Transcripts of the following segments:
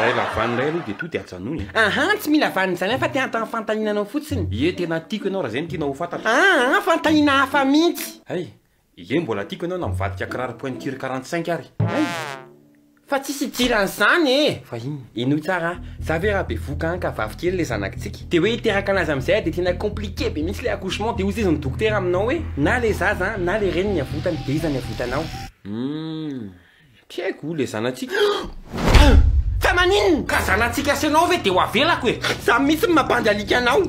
Raha ela vaniny indray aloha dia to dia ajanony e. Ahaa, tsy mila vaniny izany aho fa te hanontany fanontaniana anao fotsiny. Ie, tena tiako ianao raha izay no tianao ho fantatra. Aa, fanontaniana hafa mihitsy. Hay, ie mbola tiako ianao na mivadika kiraro pointure 45 ary. Hay, fa tsisy idiran'izany e! Fa inona? Henoy tsara a, za ve raha bevohoka an ka vavy kely le zanakitsika, de hoe hiteraka anazy amizay de tena compliqué be mihitsy le accouchement de hozy izy ny dokotera aminao hoe na le zaza an na le reniny avotany de iza ny avotanao? Humm, tsy haiko, le zanatsika. Fa maninona? Ka zanatsika sy anao ve de ho avelako e? Za mihitsy no mampandy alika anao.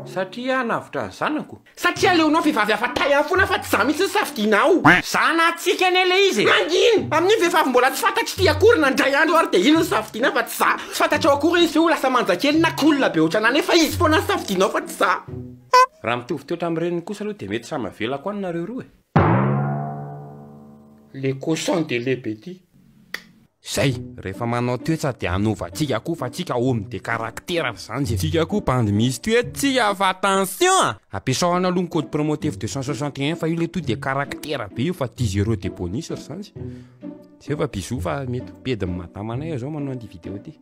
Satria aho navotra ny zanako. Satria aleonao vehivavy hafa tay any foana fa tsy za mihitsy no safidianao. Zanatsika anie le izy e! Mangina! Amin'iny vehivavy mbola tsy fantatro ity akory na indray andro ary dia iny no safidiana fa tsy za. Tsy fantatrao akory izy hoe ho lasa manja kely na cool be ohatranà nefa izy foana no safidianao fa tsy za. Raha mitovy toetra amin'ny reniny kosa aloha dia mety samy avelako any nareo roa e! Le cochon de lait be ty. Zay, rehefa manao toetsa dia hanova tsika koa fa tsika homme de caractère ry zandry e. Tsika koa bandy misy toetra tsika fa attention a! Ampiasao any aloha ny code promo tef 261 fa io le to de caractère be io fa dix euros de bonus ry zandry. Zay fa bisous fa mety ho pedin'ny madama anay aho zao manao an'ity vidéo ty.